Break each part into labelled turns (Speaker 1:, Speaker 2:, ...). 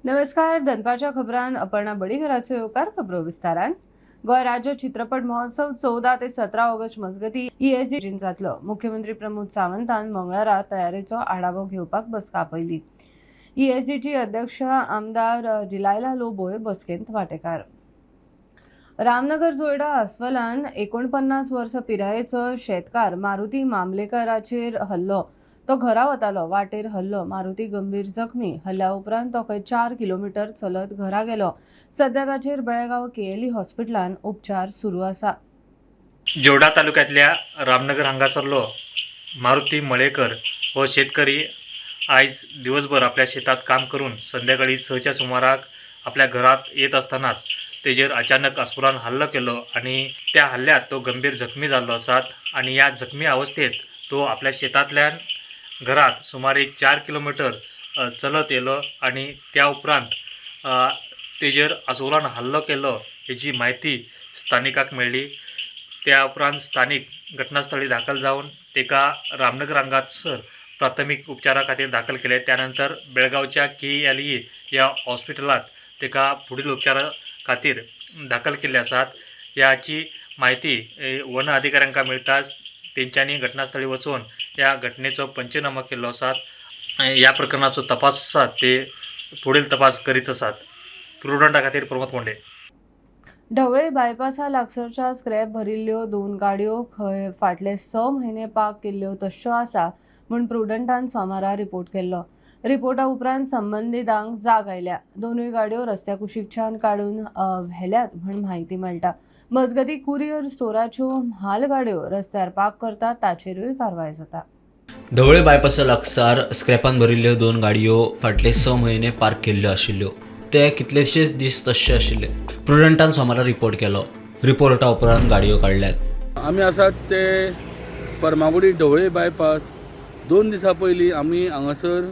Speaker 1: नमस्कार, दनपारच्या खबरान अपर्णा बडीघराचो येवकार. खबरो विस्तारान. गोंय राज्य चित्रपट महोत्सव 14 ते 17 ऑगस्ट मजगती ईएसजी जातलो. मुख्यमंत्री प्रमोद सावंतान मंगळारा तयारेचो आढावो घेवपाक बसका आपयली. ईएसजीची अध्यक्ष आमदार डिलायला लोबोय बसकेंत वांटेकार. रामनगर जोयडा अस्वलान 49 वर्सां पिरायेचो शेतकार मारुती मामलेकराचेर हल्लो. तो घरा वतालो, वाटेर हल्लो. मारुती गंभीर जखमी. हल्ल्या उपरांत तो खंय 4 किलोमिटर चलत घरा गेलो. सध्या ताचेर बेळगांव केएलई हॉस्पिटलान उपचार सुरू आसा.
Speaker 2: जोडा तालुक्यांतल्या रामनगर हांगासरलो मारुती मळेकर हो शेतकरी आयज दिवसभर आपल्या शेतात काम करून संध्याकाळी 6च्या सुमाराक आपल्या घरात येत आसतनाच तेजेर अचानक अस्वलान हल्लो केलो आनी त्या हल्ल्यात तो गंभीर जखमी जाल्लो आसात आनी ह्या जखमी अवस्थेत तो आपल्या शेतांतल्यान घरात सुमारे 4 किलोमिटर चलत येयलो आनी त्या उपरांत तेजेर अस्वलान हल्लो केलो हेजी म्हायती स्थानिकाक मेळ्ळी. त्या उपरांत स्थानीक घटनास्थळी दाखल जावन ताका रामनगर हांगासर प्राथमीक उपचारा खातीर दाखल केले. त्यानंतर बेळगांवच्या केएलई ह्या हॉस्पिटलांत ताका फुडील उपचारा खातीर दाखल केल्ले आसात. ह्याची म्हायती वन अधिकाऱ्यांक मेळटाच तेंच्यांनी घटनास्थळी वचून ह्या घटनेचो पंचनामा केल्लो आसात. ह्या प्रकरणाचो तपास आसा, ते फुडील तपास करीत आसात. प्रुडंटा खातीर प्रमोद कोंडे.
Speaker 1: ढवळे बायपासा लागसरच्या स्क्रॅप भरिल्ल्यो दोन गाडयो खंय फाटले 6 म्हयने पार्क केल्ल्यो तश्यो आसा म्हूण प्रुडंटान सोमारा रिपोर्ट केल्लो. रिपोर्टा उपरांत संबंदितांक जाग आयल्या. दोनूय गाडयो रस्त्या कुशीकच्यान काडून व्हेल्यात म्हूण म्हायती मेळटा. मजगतीं, कुरियर स्टोराच्यो म्हाल गाडयो रस्त्यार पार्क करतात ताचेरूय कारवाय जाता.
Speaker 3: धवळे बायपासा लागसार स्क्रॅपान भरिल्ल्यो दोन गाडयो फाटले 6 म्हयने पार्क केल्ल्यो आशिल्ल्यो. ते कितलेशेच दीस तश्शे आशिल्ले. प्रुडंटान सोमारा रिपोर्ट केलो. रिपोर्टा उपरांत गाडयो काडल्यात.
Speaker 4: आमी आसात ते फर्मागुडी ढवळे बायपास. 2 दिसां पयलीं आमी हांगासर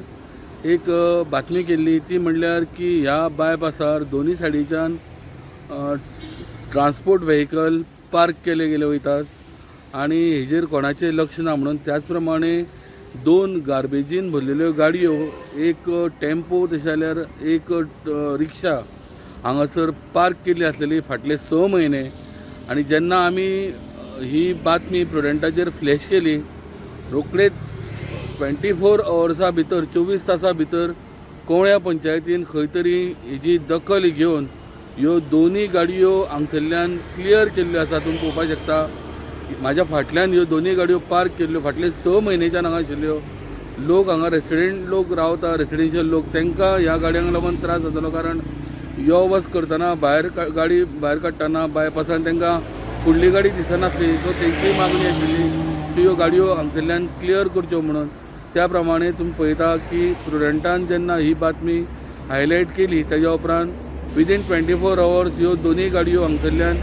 Speaker 4: एक बातमी केल्ली, ती म्हणल्यार की ह्या बायपासार दोनी सायडीच्यान ट्रान्सपोर्ट व्हेकल पार्क केले गेले वयतात आनी हेजेर कोणाचें लक्ष ना म्हणून. त्याच प्रमाणे दोन गार्बेजीन भरलेल्यो गाडयो, एक टेम्पो तशें जाल्यार एक रिक्षा हांगासर पार्क केल्ली आसलेली फाटले 6 म्हयने. आनी जेन्ना आमी ही बातमी प्रुडंटाचेर फ्लॅश केली, रोखडेच 24 अवर्सा भितर, 24 तासां भितर कवळ्या पंचायतीन खंय तरी हेजी दखल घेवन ह्यो दोनूय गाडयो हांगसरल्यान क्लियर केल्ल्यो आसा. तुमी पळोवपाक शकता, म्हाज्या फाटल्यान ह्यो दोनूय गाडयो पार्क केल्ल्यो फाटले 6 म्हयनेच्यान हांगा आशिल्ल्यो. लोक हांगा रेसिडेंट लोक रावता, रेसिडेन्शियल लोक, तांकां ह्या गाडयांक लागून त्रास जातालो, कारण यो वच करतना, भायर गाडी भायर काडटना बायपासान तांकां फुडली गाडी दिसनासली. सो तेंची मागणी आशिल्ली की ह्यो गाडयो हांगसरल्यान क्लियर करच्यो म्हणून. त्या प्रमाणे तुमी पळयता की प्रुडंटान जेन्ना ही बातमी हायलायट केली, तेज्या उपरांत विदीन 24 अवर्स ह्यो दोनूय गाडयो हांगसरल्यान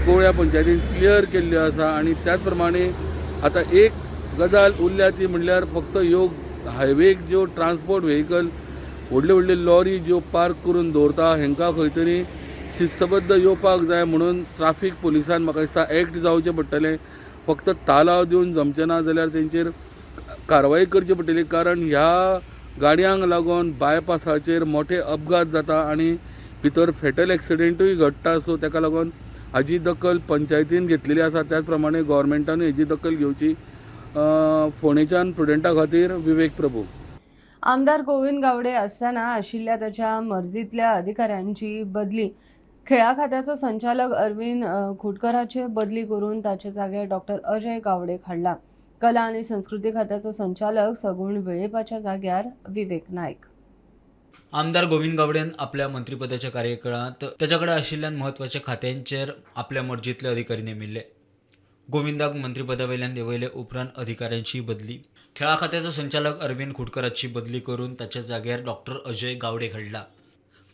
Speaker 4: कवळ्या पंचायतीन क्लियर केल्ल्यो आसा. आनी त्याच प्रमाणे आतां एक गजाल उरल्या, ती म्हणल्यार फक्त ह्यो हायवेक ज्यो ट्रान्सपोर्ट व्हेकल, व्हडल्यो व्हडल्यो लॉरी ज्यो पार्क करून दवरता, हेंकां खंय तरी शिस्तबद्ध येवपाक जाय म्हणून ट्राफीक पुलिसान म्हाका दिसता एक्ट जावचें पडटलें. फक्त तालाव दिवन जमचें ना जाल्यार तेंचेर कारवाई करची पडटली, कारण ह्या गाडयांक लागून बायपासाचेर मोठे अपघात जाता आनी भितर फेटल एक्सिडेंटूय घडटा. सो ताका लागून हाजी दखल पंचायतीन घेतलेली आसा, त्याच प्रमाणे गोवोरमेंटानूय हेजी दखल घेवची. फोंडेच्यान प्रुडंटा खातीर विवेक प्रभू.
Speaker 1: आमदार गोविंद गावडे असताना आशिल्ल्या ताच्या मर्जीतल्या अधिकाऱ्यांची बदली. खेळा खात्याचो संचालक अरविंद खुटकराचे बदली करून ताच्या जाग्यार डॉक्टर अजय गावडेक हाडला. कला आनी संस्कृती खात्याचो संचालक सगुण वेळेपाच्या जाग्यार विवेक नायक.
Speaker 3: आमदार गोविंद गावडेन आपल्या मंत्रीपदाच्या कार्यकाळांत ताच्या कडेन आशिल्ल्या म्हत्वाच्या खात्यांचेर आपल्या मर्जीतले अधिकारी नेमिल्ले. गोविंदाक मंत्रीपदा वयल्यान देंवयले उपरांत अधिकाऱ्यांची बदली. खेळा खात्याचो संचालक अरविंद खुटकराची बदली करून ताच्या जाग्यार डॉक्टर अजय गावडे हाडला.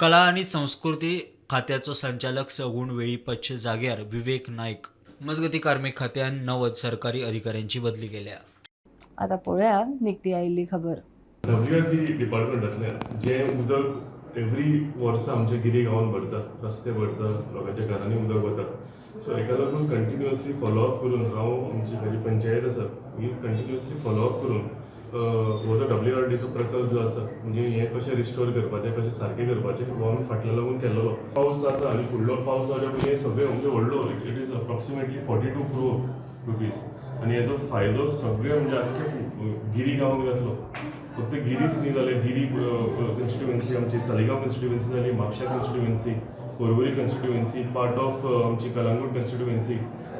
Speaker 3: कला आनी संस्कृती खात्याचो संचालक सगुण वेळीपाच्या जाग्यार विवेक नायक. मजगती, कार्मिक खात्यान 90 सरकारी अधिकाऱ्यांची बदली केल्या.
Speaker 1: आता पळोवया निकती आयिल्ली खबर.
Speaker 5: डब्ल्यू आर डी डिपार्टमेंटांतल्यान जें उदक एवरी वर्सा आमच्या गिरी गांवांत भरतात, रस्ते भरतात, लोकांच्या घरांनी उदक वता, सो हेका लागून कंटिन्युअसली फॉलोअप करून हांव, आमची खरी पंचायत आसा ही कंटिन्युअसली फॉलोअप करून हो जो WRDचो प्रकल्प जो आसा म्हणजे हें कशें रिस्टोर करपाचें, कशें सारकें करपाचें, हो आमी फाटल्या लागून केल्लो. पावस जाता आनी फुडलो पावस जाल्या पयलीं सगळें म्हणजे व्हडलो, it is approximately 42 crore rupees आनी हेजो फायदो सगळे म्हणजे आख्खे गिरी गांवांक जातलो. फक्त गिरीच न्ही जाल्यार गिरी कॉन्स्टिट्युएन्सी, आमची सालिगांव कॉन्स्टिट्युएन्सी जाली, Mapusa constituency, Porvorim constituency, part of आमची कलांगूट कॉन्स्टिट्युएन्सी,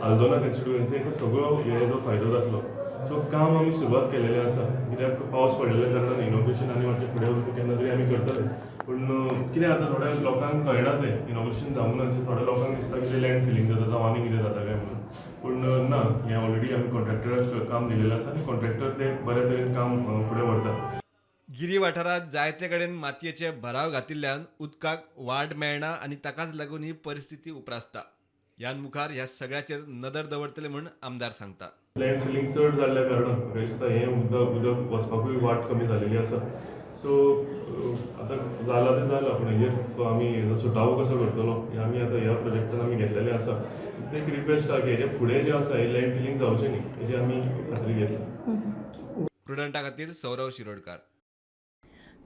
Speaker 5: आल्दोना कॉन्स्टिट्युएन्सी, हेका सगळो हेजो फायदो जातलो. सो काम आमी सुरवात केलेलें आसा, कित्याक पावस पडलेल्या कारणान इनॉग्रेशन आनी मातशें फुडें वचून केन्ना तरी आमी करतले. पूण कितें जाता, थोड्या लोकांक कळना तें इनॉग्रेशन जावंक ना, थोड्या लोकांक दिसता की तें लँड फिलींग जाता जावं आनी कितें जाता काय म्हणून. पूण ना, हें ऑलरेडी आमी कॉन्ट्रॅक्टराक काम दिलेलें आसा आनी कॉन्ट्रॅक्टर तें बऱ्या तरेन काम फुडें व्हरता.
Speaker 6: गिरी वाठारांत जायते कडेन मातयेचे भराव घातिल्ल्यान उदकाक वाट मेळना आनी ताकाच लागून ही परिस्थिती उप्रासता. ह्यान मुखार ह्या सगळ्याचेर नदर दवरतले म्हूण आमदार सांगता.
Speaker 5: लँड फिलींग चड जाल्ल्या कारणान म्हाका दिसता हें उदक वचपाकूय वाट कमी जालेली आसा. सो आतां जालां तें जालां, पूण हेजेर आमी हेजो सुटावो कसो करतलो हें आमी आतां ह्या प्रोजेक्टान आमी घेतलेलें आसा. एक रिक्वेस्ट आहा की हेजे फुडें जें आसा हें लँड फिलींग जावचें न्ही हेजी आमी खात्री घेतली.
Speaker 6: प्रुडंटा खातीर सौरव शिरोडकार.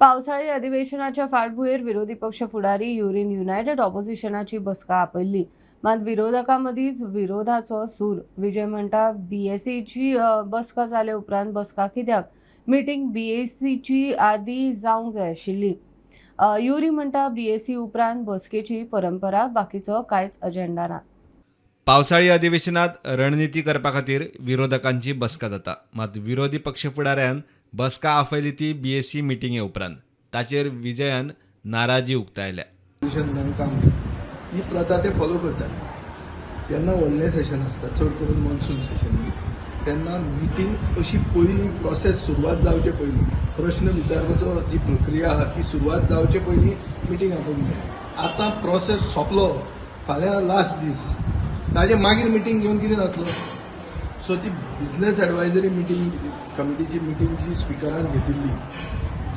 Speaker 1: पावसाळी अधिवेशनाच्या फाटभुंयेर विरोधी पक्ष फुडारी युरीन युनायटेड ऑपोजिशनाची बसका आपयल्ली. मात विरोधकां मदींच विरोधाचो सूर. विजय म्हणटा बीएससीची बसका जाले उपरांत बसका कित्याक, मिटींग बीएससीची आदी जावंक जाय आशिल्ली. युरी म्हणटा बीएससी उपरांत बसकेची परंपरा, बाकीचो कांयच अजेंडा ना.
Speaker 6: पावसाळी अधिवेशनात रणनिती करपा खातीर विरोधकांची बसका जाता. मात विरोधी पक्ष फुडाऱ्यान बसका आपयली ती बीएससी मिटिंगे उपरांत. ताचेर विजयान नाराजी उक्तायल्या.
Speaker 7: काम केलें ही प्रथा ते फॉलो करताले. जेन्ना व्हडलें सेशन आसता, चड करून मॉन्सून सेशन बी, तेन्ना मिटींग अशी पयलीं प्रोसेस सुरवात जावचे पयलीं, प्रश्न विचारपाचो जी प्रक्रिया आहा ती सुरवात जावचे पयलीं मिटींग आपोवंक जाय. आतां प्रोसेस सोंपलो, फाल्यां लास्ट दीस, ताजे मागीर मिटींग घेवन कितें जातलो? सो ती बिजनेस एडवायजरी मिटींग कमिटीची मिटींग जी स्पिकरान घेतिल्ली,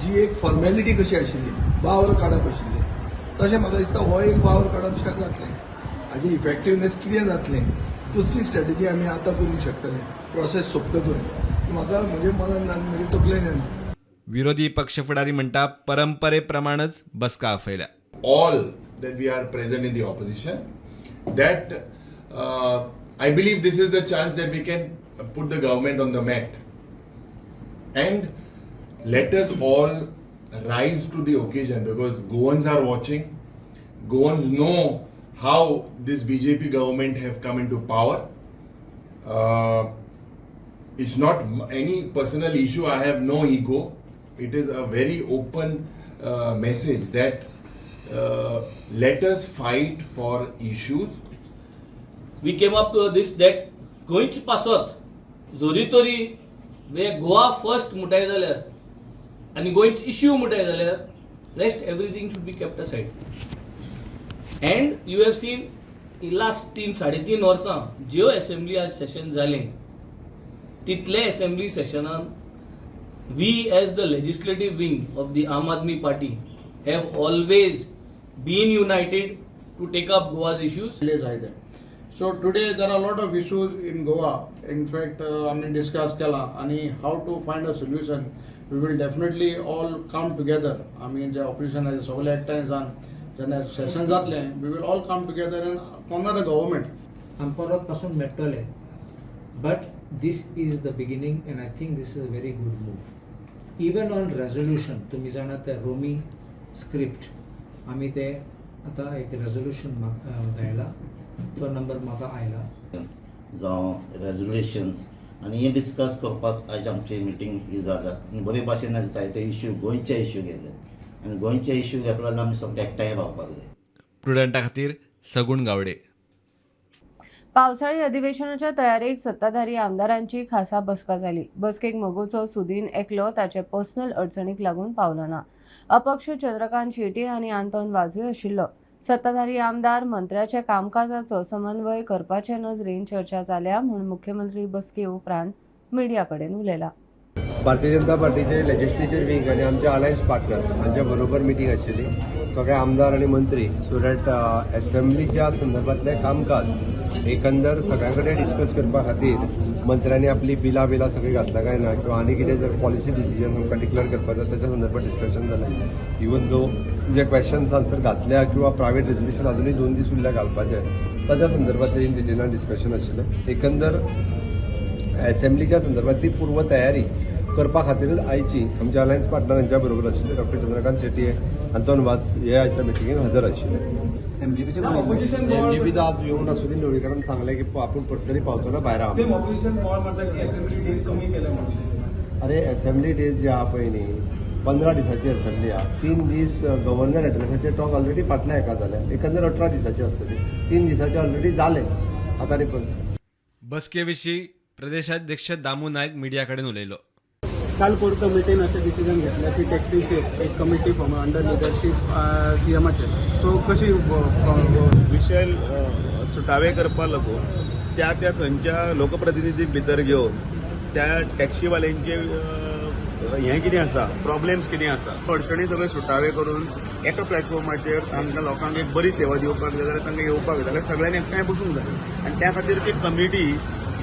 Speaker 7: जी एक फॉर्मेलिटी कशी आशिल्ली, वावर काडप आशिल्लें, तशें म्हाका दिसता हो एक वावर काडप शें जातलें. हाजी इफेक्टिवनेस कितें जातलें, कसली स्ट्रॅटेजी आमी आतां करूंक शकतले प्रोसेस सोंपतकच, म्हाका म्हणजे मनान म्हणजे तकलेन येना.
Speaker 6: विरोधी पक्ष फुडारी म्हणटा परंपरेप्रमाणच बसका आपयल्या.
Speaker 8: All that we are present in the opposition, that I believe this is the chance that we can put the government on the mat and let us all rise to the occasion, because Goans are watching. Goans know how this BJP government have come into power. It's not any personal issue. I have no ego. It is a very open message that let us fight for issues.
Speaker 9: We came up to this that गोंयच पासत जरी तरी वे Goa first म्हणटाय जाल्यार आनी गोंयच issue म्हणटाय जाल्यार rest everything should be kept aside. And you have seen in last 3-3.5 वर्सां ज्यो एसेंब्ली आज सेशन जालें तितले assembly सेशनान we as the legislative wing of the Aam Aadmi Party have always been united to take up Goa's issues.
Speaker 10: जायते. So today there are lot of issues in Goa. In fact आमी discuss केला आनी how to find a solution. We will definitely all come together. आमी जे opposition आसा सगळे एकठांय जावन जेन्ना सेशन जातलें we will all come together and corner the government.
Speaker 11: आमकां परत पासून मेळटलें, but this is the beginning and I think this is a very good move. Even on resolution, तुमी जाणा ते रोमी स्क्रिप्ट आमी ते आतां एक रेजोल्युशन धाडला, तो नंबर म्हाका आयला.
Speaker 12: जावं रेजोल्युशन्स आनी हें डिस्कस करपाक आयज आमची मिटींग ही जाल्या आनी बरे भाशेन जायते इश्यू गोंयचे इश्यू घेतले आनी गोंयचे इश्यू घेतले जाल्यार आमी सगळे एकठांय रावपाक जाय.
Speaker 6: प्रुडंटा खातीर सगुण गावडे.
Speaker 1: पावसाळी अधिवेशनाच्या तयारेक सत्ताधारी आमदारांची खासा बसका जाली. बसकेक मगोचो सुदीन एकलो ताचे पर्सनल अडचणीक लागून पावलो ना. अपक्ष चंद्रकांत शेट्ये आनी आंतोन वाजूय आशिल्लो. सत्ताधारी आमदार मंत्र्याच्या कामकाजाचो समन्वय करपाचे नजरेन चर्चा जाल्या म्हूण मुख्यमंत्री बसके उपरांत मिडिया कडेन उलयला.
Speaker 13: भारतीय जनता पार्टीचे लेजिस्लेचर विंग आनी आमचे अलायन्स पार्टनर हांच्या बरोबर मिटींग आशिल्ली. सगळे आमदार आनी मंत्री, सो that एसेंब्लीच्या संदर्भातलें कामकाज एकंदर सगळ्यां कडेन डिस्कस करपा खातीर मंत्र्यांनी आपली बिलां बिलां सगळीं घातला काय ना किंवा आनी कितें जर पॉलिसी डिसिजन आमकां डिक्लेअर करपाक जाय ताच्या संदर्भात डिस्कशन जालें. इवन दो जे क्वेश्चन्स आन्सर घातल्या किंवा प्रायवेट रेजोल्युशन अजुनूय 2 दीस उरल्या घालपाचे, ताच्या संदर्भात इन डिटेलान डिस्कशन आशिल्लें. एकंदर एसेंब्लीच्या संदर्भातली पूर्व तयारी करपा खातीरच आयची आमच्या अलायन्स पार्टनरांच्या बरोबर आशिल्ले डॉक्टर चंद्रकांत शेट्टी, अंतोन वाज हे आयच्या मिटिंगेक हजर आशिल्ले. एमजीपीचो आज येवंक नासुदी, ढवळीकरान सांगलें की आपूण पर्सनली पावचो ना, भायर आहा. अरे, असेंब्ली डेज जे आहा पळय न्ही, 15 दिसाची असेंब्ली आहा. 3 दीस गव्हर्नर एड्रेसाचे टॉक ऑलरेडी फाटल्या हेका जाले. एकंदर 18 दिसाची आसतली, 3 दिसाचे ऑलरेडी जाले. आतां आनी पण
Speaker 6: बसके विशीं प्रदेशाध्यक्ष दामू नायक मिडिया कडेन उलयलो.
Speaker 14: काल कोर कमिटीन अशें डिसिजन घेतलें की टॅक्सीचेर एक कमिटी फॉर्म अंडर लिडरशीप सीएमाचेर, सो कशी
Speaker 15: विशय सुटावे करपा लागून त्या त्या थंयच्या लोकप्रतिनिधीक भितर घेवन त्या टॅक्सीवाल्यांचे हें कितें आसा, प्रॉब्लेम्स कितें आसा, अडचणी सगळे सुटावे करून एका प्लॅटफॉर्माचेर तांकां लोकांक एक बरी सेवा दिवपाक जाय जाल्यार, तांकां येवपाक जाय जाल्यार सगळ्यांनी एकठांय बसूंक जाय आनी त्या खातीर ती कमिटी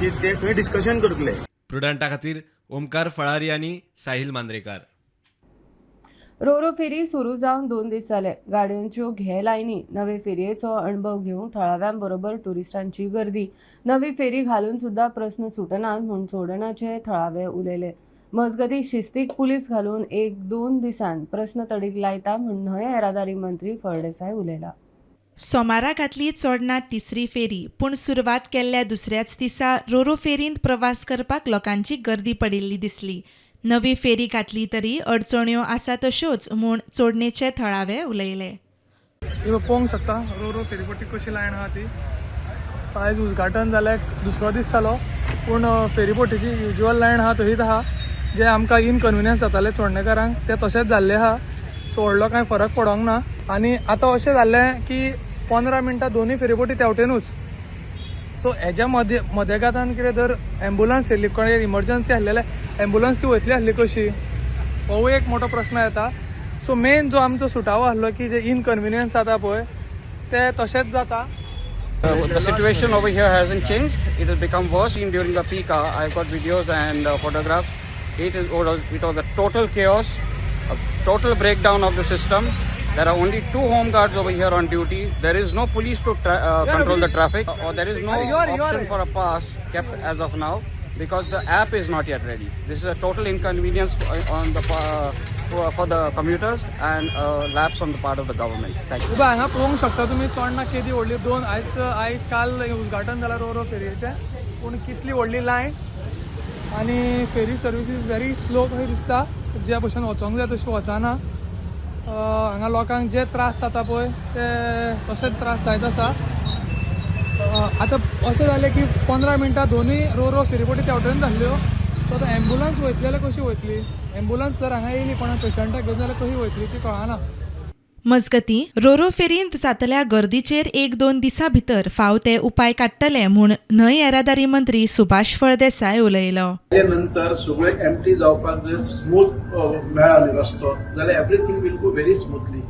Speaker 15: ती ते थंय डिस्कशन करतले.
Speaker 6: प्रुडंटा खातीर ओमकार फळारी आनी साहिल मांद्रेकार.
Speaker 1: रोरो फेरी सुरू जावन 2 दीस जाले. गाडयांच्यो घे लायनी. नवे फेरयेचो अणभव घेवंक थळाव्यां बरोबर ट्युरिस्टांची गर्दी. नवी फेरी घालून सुद्धा प्रस्न सुटनात म्हूण चोडणाचे थळावे उलयले. मजगतीं, शिस्तीक पुलीस घालून 1-2 दिसान प्रस्न तडीक लायता म्हूण न्हंय येरादारी मंत्री फळदेसाय उलयला.
Speaker 16: सोमारा घातली चोडणा तिसरी फेरी, पूण सुरवात केल्ल्या दुसऱ्याच दिसा रोरो फेरींत प्रवास करपाक लोकांची गर्दी पडिल्ली दिसली. नवी फेरी घातली तरी अडचण्यो आसा तश्योच म्हूण चोडणेचे थळावे उलयले.
Speaker 17: तुमी पळोवंक शकता रोरो फेरीपट्टी कशी लायन आहा ती. आयज उद्घाटन जालें, दुसरो दीस जालो, पूण फेरीबोटीची युज्युअल लायन आहा तशीच आहा. जे आमकां इनकन्विनियन्स जातालें चोडणेकारांक तें तशेंच जाल्लें आहा. सो व्हडलो कांय फरक पडोंक ना. आनी आतां अशें जाल्लें की 15 मिनटां दोनूय फेरीबोटी तेवटेनूच. सो हेज्या मदें मदेगातान कितें जर एम्बुलन्स येयली, कोण इमर्जन्सी आसलेले, एम्बुलन्स ती वयतली आसली कशी, होवूय एक मोठो प्रश्न येता. सो मेन जो आमचो सुटावो आसलो की जे इनकन्विनियन्स जाता पळय, ते तशेंच जाता.
Speaker 18: The situation over here hasn't changed. It has become worse during the peak hour. I've got videos and photographs. It was a total chaos, a total breakdown of the system. There are only two home guards over here on duty. There is no police to control the traffic, or there is no option for a pass kept as of now because the app is not yet ready. This is a total inconvenience on the for the commuters and a lapse on the part of the government. Thank you.
Speaker 17: उबा हांगा पळोवंक शकता तुमी चोडणा केदी व्हडली. दोन आयज आयज काल उद्घाटन जालां रोरो फेरयेचें, पूण कितली व्हडली लायन आनी ferry service is very slow कशें दिसता. ज्या भशेन वचोंक जाय तशें वचना. हांगा लोकांक जे त्रास जाता पळय ते तशेंच त्रास जायत आसा. आतां अशें जालें की 15 मिनटां दोनूय रोरो फेरीबोटी तेवटेन जाल्ल्यो. सो आतां एम्बुलन्स वयतली जाल्यार कशी वयतली? एम्बुलन्स जर हांगा येयली कोणा पेशंटाक घेवन जाल्यार कशी वयतली ती कळना.
Speaker 16: मजगतीं, रोरो फेरींत जातल्या गर्दीचेर 1-2 दिसां भितर फाव ते उपाय काडटले म्हूण न्हंय येरादारी मंत्री सुभाष फळदेसाय उलयलो.
Speaker 19: नंतर सगळे एम्प्टी जावपाक जर स्मूथ मेळ्ळा न्ही रस्तो जाल्यार everything will go very smoothly,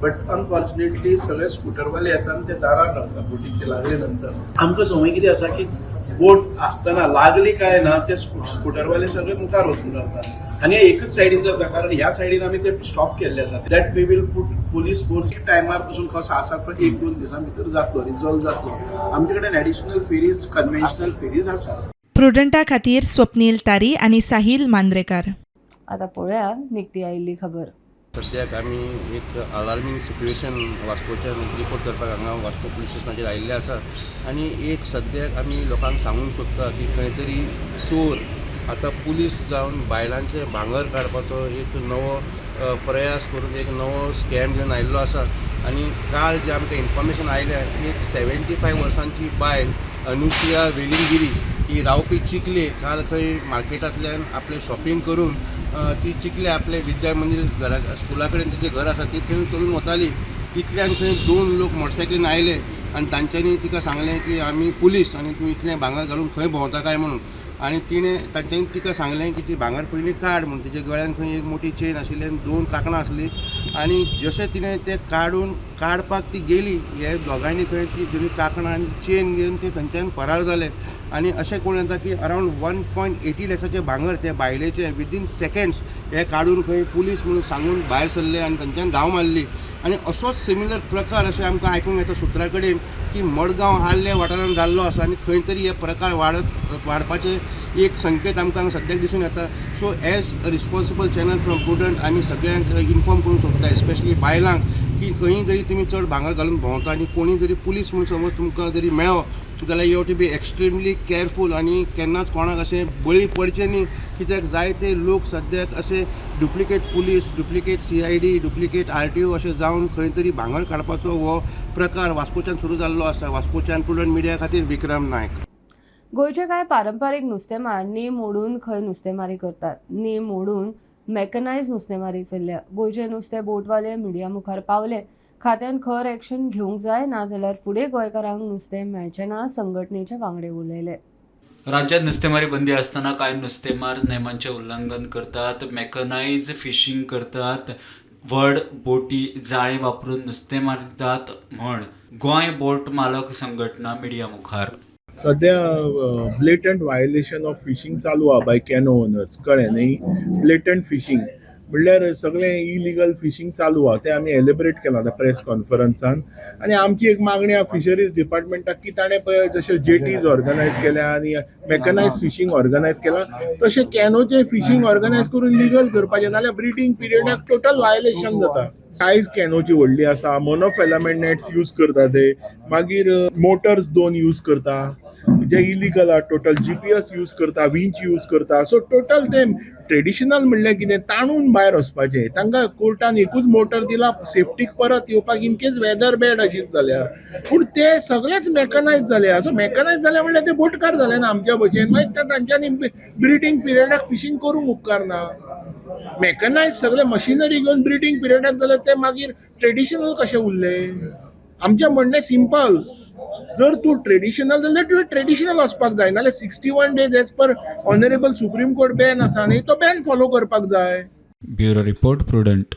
Speaker 19: but unfortunately सगळे स्कुटरवाले येता आनी ते दारार रावता बोटीचे लागले नंतर. आमकां संवय कितें आसा की बोट आसतना लागली काय ना ते स्कुटरवाले सगळे मुखार वचून रावता आनी हे एकच सायडीन जाता, कारण ह्या सायडीन आमी ते स्टॉप केल्ले आसा that we will put police force. टायमार पसून कसो आसा तो 1-2 दिसां भितर जातलो, रिजॉल्व जातलो. आमचे कडेन एडिशनल फेरीज, कन्व्हेन्शनल फेरीज आसा.
Speaker 16: प्रुडंटा खातीर स्वप्नील तारी आनी साहिल मांद्रेकार.
Speaker 1: आता पळोवया निकती आयिल्ली खबर.
Speaker 20: सद्याक आमी एक अलार्मींग सिट्युएशन वास्कोच्यान रिपोर्ट करपाक हांगा वास्को पुलीस स्टेशनाचेर आयिल्ले आसा आनी एक सद्याक आमी लोकांक सांगूंक सोदता की खंय तरी चोर आतां पुलीस जावन बायलांचें भांगर काडपाचो एक नवो प्रयास करून एक नवो स्कॅम घेवन आयिल्लो आसा. आनी काल जें आमकां इन्फॉर्मेशन आयलें, एक 75 वर्सांची बायल अनुशिया वेलिंगिरी ही रावपी चिखले, काल खंय मार्केटांतल्यान आपलें शॉपिंग करून ती चिखले आपले विद्या मंदीर घरा स्कुला कडेन तिचें घर आसा, ती थंय चलून वताली. इतल्यान खंय दोन लोक मोटरसायकलीन आयले आनी तांच्यांनी तिका सांगलें की आमी पुलीस आनी तूं इतलें भांगर घालून खंय भोंवता काय म्हणून. आनी तिणें तांच्यांनी तिका सांगलें की ती भांगर पयलीं काड म्हूण. तिच्या गळ्यान खंय एक मोटी चेन आशिल्ली आनी 2 कांकणां आसलीं आनी जशें तिणें तें काडून काडपाक ती गेली, हे दोगांयनी खंय ती दोनी कांकणां आनी चेन घेवन ते थंयच्यान फरार जाले. आनी अशें कोण येता की अरावंड 1.80 लॅक्साचें भांगर ते बायलेचें विदीन सेकेंड्स हे काडून खंय पुलीस म्हणून सांगून भायर सरले आनी थंयच्यान धांव मारली. आनी असोच सिमिलर प्रकार अशें आमकां आयकूंक येता सुत्रा कडेन की मडगांव आर्ले वाठारांत जाल्लो आसा आनी खंय तरी हे प्रकार वाडपाचे एक संकेत आमकां सद्याक दिसून येता. So as a responsible channel from Prudent आमी सगळ्यांक इन्फॉर्म करूंक सोदता, एस्पेशली बायलांक, की खंय जरी तुमी चड भांगर घालून भोंवता आनी कोणी जरी पुलीस म्हणून समज तुमकां जरी मेळ्ळो जाल्यार you have to be extremely careful आनी केन्नाच कोणाक अशें बळी पडचें न्ही, कित्याक जायते लोक सद्याक अशे duplicate police, duplicate CID, duplicate RTO अशें जावन खंय तरी भांगर काडपाचो हो प्रकार वास्कोच्यान सुरू जाल्लो आसा. वास्कोच्यान प्रुडंट मिडिया खातीर विक्रम नायक.
Speaker 1: गोंयचे कांय पारंपारीक नुस्तेमार नेम मोडून खंय नुस्तेमारी करतात. नेम मोडून मेकनायज नुस्तेमारी चल्ल्या. गोंयचे नुस्ते बोटवाले मिडिया मुखार पावले. खात्यान खर एक्शन घेवंक जाय, नाजाल्यार फुडें गोंयकारांक नुस्तें मेळचें ना, संघटनेचे वांगडे उलयले.
Speaker 3: राज्यात नुस्तेमारी बंदी असताना कांय नुस्तेमार नेमांचे उल्लंघन करतात, मेकनायज फिशींग करतात, व्हड बोटी जाळे वापरून नुस्तें मारतात म्हण गोंय बोट मालक संघटना मिडिया मुखार.
Speaker 21: सध्या ब्लेटंट व्हायोलेशन ऑफ फिशींग चालू आहा बाय कॅनो ओनर्स, कळ्ळें न्ही. ब्लेटंट फिशींग म्हणल्यार सगळें इलिगल फिशींग चालू आहा, तें आमी एलेबरेट केलां आतां प्रेस कॉन्फरन्सान. आनी आमची एक मागणी आहा फिशरीज डिपार्टमेंटाक की ताणें पळय जशे जेटीज ऑर्गनायज केल्या आनी मेकनायज फिशींग ऑर्गनायज केलां तशें कॅनोचें फिशींग ऑर्गनायज करून लिगल करपाचें, नाल्यार ब्रिडींग पिरियडाक टोटल व्हायोलेशन जाता. सायज कॅनोची व्हडली आसा, मोनोफिलामेंट नॅट्स यूज करता ते, मागीर मोटर्स 2 यूज करता जे इलिगल आहा, टोटल GPS use करता, विंच यूज करता. सो टोटल ते ट्रेडिशनल म्हणल्यार कितें ताणून भायर वचपाचें, तांकां कोर्टान एकूच मोटर दिला सेफ्टीक परत येवपाक इन केस वेदर बॅड आशिल्लें जाल्यार, पूण ते सगळेच मेकनायज जाले. सो मेकनायज जाले म्हणल्यार ते बोटकार जाले ना आमच्या भशेन, मागीर ते तांच्यांनी ब्रिडींग पिरियडाक फिशींग करूंक उपकारना. मेकनायज सगळे मशिनरी घेवन ब्रिडींग पिरियडाक जाल्यार ते मागीर ट्रेडिशनल कशे उरले. आमचें म्हणणें सिंपल, जर तूं ट्रेडिशनल जाल्यार तुवें ट्रेडिशनल वचपाक जाय, नाल्यार 61 days as per honourable Supreme Court ban आसा न्ही, तो बॅन फॉलो करपाक जाय.
Speaker 3: Bureau report, Prudent.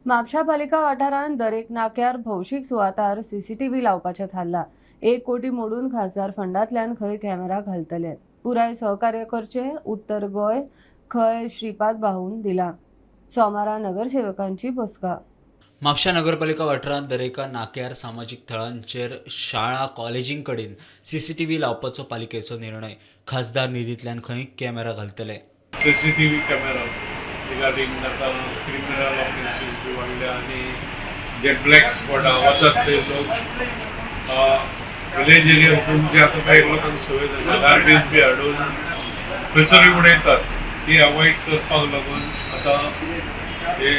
Speaker 1: म्हापशा पालिका वाठारांत दरेक नाक्यार भौशीक सुवातार सीसीटीव्ही लावपाचें थारलां. 1 कोटी मोडून खासदार फंडांतल्यान खंय कॅमेरा घालतले. पुराय सहकार्य करचें उत्तर गोंय खंय श्रीपाद भाऊन दिला. सोमारा नगरसेवकांची बसका.
Speaker 3: म्हापशा नगरपालिका वाठारांत दरेका नाक्यार सामाजीक थळांचेर शाळा कॉलेजीं कडेन सीसीटीव्ही लावपाचो पालिकेचो निर्णय. खासदार निधींतल्यान खंय कॅमेरा घालतले.
Speaker 22: सीसीटीव्ही कॅमेरा रिगार्डींग आतां क्रिमिनल ऑफेन्सीस बी वाडल्या आनी जे ब्लॅक स्पॉट आहा वचत थंय लोक विलेज एरिया वचून जे आतां कांय लोकांक संवय जाल्या गार्बेज बी हाडून खंयसरूय उडयतात, ती अवॉयड करपाक लागून आतां हे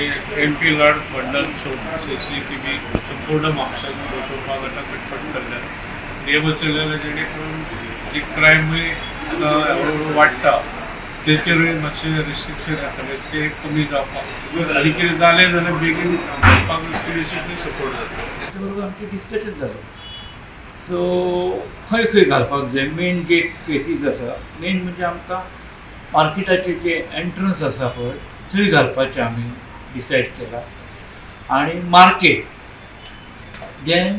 Speaker 22: MP लाड फंडान CCTV संपूर्ण म्हापशान बसोवपाक आतां खटपट चल्ल्या. हे बसयले जेणे करून जी क्रायमूय आतां हळू हळू वाडटा तेचेरूय मातशें रिस्ट्रिक्शन येतलें, तें कमी जावपाक आनी कितें जालें जाल्यार बेगीन करपाक पुलिसूय सपोर्ट जाता.
Speaker 23: ताचे बरोबर आमचें डिस्कशन जालें. सो खंय खंय घालपाक जाय, मेन जे फेसीस आसा, मेन म्हणजे आमकां मार्केटाचे जे एंट्रन्स आसा पळय थंय घालपाचें आमी डिसायड केलां, आनी market, then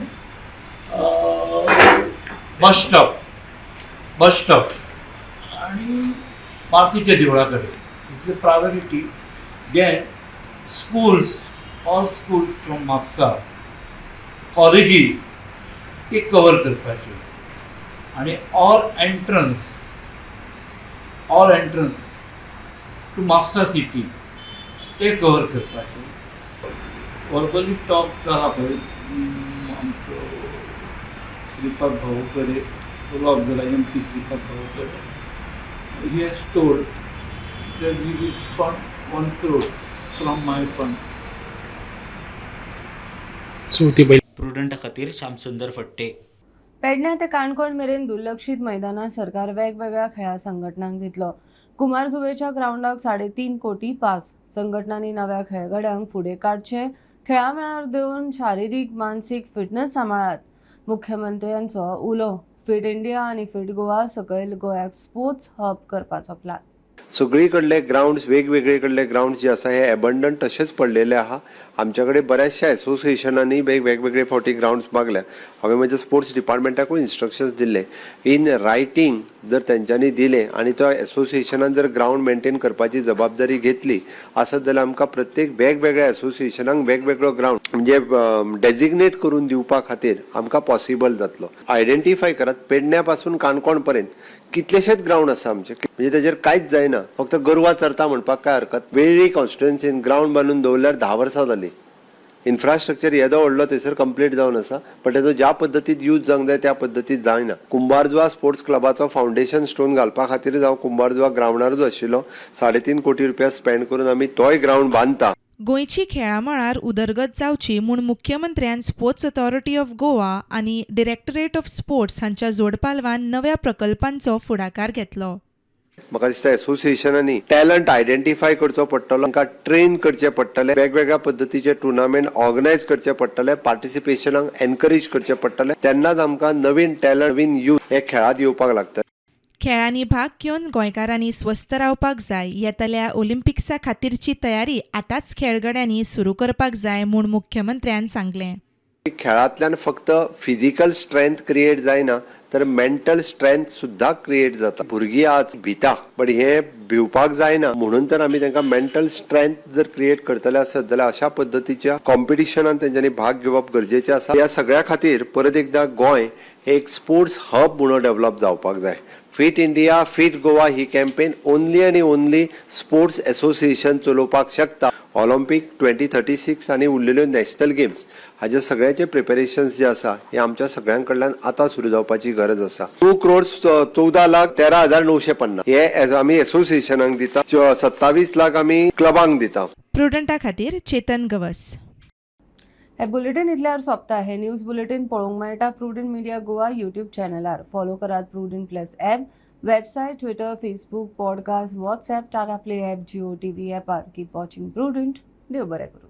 Speaker 23: bus stop आनी मारुतीच्या देवळा कडेन, this is the priority. Then schools, all schools from Mapusa, colleges ते कवर करपाचे, आनी all entrance to Mapusa city ते कवर करपाचे. वर्बली टॉक जाला पळय आमचो श्रीपाद भाऊ कडेन उलोवप जाला, MP Shripad भाऊ कडेन. He has told that he will fund 1 crore from my fund.
Speaker 3: प्रुडंटा खातीर श्यामसुंदर फट्टे.
Speaker 1: पेडण्यां ते काणकोण मेरेन दुर्लक्षीत मैदानां सरकार वेगवेगळ्या खेळां संघटनांक दितलो. कुमारजुवेच्या ग्रावंडाक 3.5 कोटी पास. संघटनांनी नव्या खेळगड्यांक फुडें काडचे, खेळां मळार देवन शारिरीक मानसीक फिटनेस सांबाळात, मुख्यमंत्र्यांचो उलो. फिट इंडिया आनी फिट गोवा सकयल गोंयाक स्पोर्ट्स हब करपाचो प्लान.
Speaker 13: सगळी कडले ग्रावंड्स, वेगवेगळे कडले ग्रावंड्स जे आसा हे एबंडन तशेंच पडलेले आहा. आमच्या कडेन बऱ्याचशा एसोसिएशनांनी वेगवेगळे फावटी ग्रावंड्स मागल्या. हांवें म्हज्या स्पोर्ट्स डिपार्टमेंटाकूय इन्स्ट्रक्शन्स दिल्ले, इन रायटींग जर तेंच्यांनी दिलें आनी तो एसोसिएशनान जर ग्रावंड मेंटेन करपाची जबाबदारी घेतली आसत जाल्यार आमकां प्रत्येक वेगवेगळ्या एसोसिएशनांक वेगवेगळो ग्रावंड म्हणजे डेजिग्नेट करून दिवपा खातीर आमकां पॉसिबल जातलो. आयडेंटिफाय करात, पेडण्या पासून काणकोण पर्यंत कितलेशेच ग्रावंड आसा आमचे, म्हणजे तेजेर कांयच जायना, फक्त गोरवां चरता म्हणपाक काय हरकत. वेळ्ळी कॉन्स्टिट्युएन्सीन ग्रावंड बांदून दवरल्यार 10 वर्सां जालीं. इन्फ्रास्ट्रक्चर येदो व्हडलो थंयसर कंप्लीट जावन आसा, बट तेजो ज्या पद्दतीन यूज जावंक जाय त्या पद्दतीन जायना. कुंभारजुआ स्पोर्ट्स क्लबाचो फावंडेशन स्टोन घालपा खातीर हांव कुंभारजुआ ग्रावंडार जो आशिल्लो 3.5 कोटी रुपया स्पेंड करून आमी तोय ग्रावंड बांदता.
Speaker 16: गोंयची खेळां मळार उदरगत जावची म्हूण मुख्यमंत्र्यान स्पोर्ट्स ऑथॉरिटी ऑफ गोवा आनी डिरेक्टरेट ऑफ स्पोर्ट्स हांच्या जोडपालवान नव्या प्रकल्पांचो फुडाकार घेतलो.
Speaker 13: म्हाका दिसता एसोसिएशनांनी टॅलंट आयडेंटिफाय करचो पडटलो, तांकां ट्रेन करचें पडटलें, वेगवेगळ्या पद्दतीचे टुर्नामेंट ऑर्गनायज करचे पडटले, पार्टिसिपेशनाक एनकरेज करचें पडटलें, तेन्नाच आमकां नवीन टॅलंट, नवीन यूथ हे खेळांत येवपाक लागतले.
Speaker 16: खेळांनी भाग घेवन गोंयकारांनी स्वस्थ रावपाक जाय. येतल्या ऑलिम्पिक्सा खातीरची तयारी आतांच खेळगड्यांनी सुरू करपाक जाय म्हूण मुख्यमंत्र्यान सांगलें.
Speaker 13: खेळांतल्यान फक्त फिजिकल स्ट्रेंथ क्रिएट जायना तर मेंटल स्ट्रेंथ सुद्दां क्रिएट जाता. भुरगीं आज भिता, बट हें भिवपाक जायना म्हणून तर आमी तांकां मेंटल स्ट्रेंथ जर क्रिएट करतले आसत जाल्यार अशा पद्दतीच्या कॉम्पिटिशनान तेंच्यांनी भाग घेवप गरजेचें आसा. ह्या सगळ्या खातीर परत एकदां गोंय हे एक स्पोर्ट्स हब म्हणून डेव्हलप जावपाक जाय. फिट इंडिया फिट गोवा ही कॅम्पेन ओनली आनी ओनली स्पोर्ट्स एसोसिएशन चलोवपाक शकता. ऑलिम्पीक 2036 आनी उरलेल्यो नॅशनल गेम्स हाजे सगळ्याचे प्रिपेरेशन्स जे आसा हे आमच्या सगळ्यां कडल्यान आतां सुरू जावपाची गरज आसा. 2,14,13,950 हे आमी एसोसिएशनाक दिता, 27 लाख आमी क्लबांक दिता.
Speaker 16: प्रुडंटा खातीर चेतन गवस.
Speaker 1: हे बुलेटिन इतल्यार सोंपता. हे न्यूज बुलेटिन पळोवंक मेळटा प्रुडंट मिडिया गोवा यूट्यूब चॅनलार. फॉलो करात Prudent plus app, website, Twitter, Facebook, podcast, WhatsApp, Tata Play app, Jio TV ॲपार. Keep watching prudent. देव बरें करूं.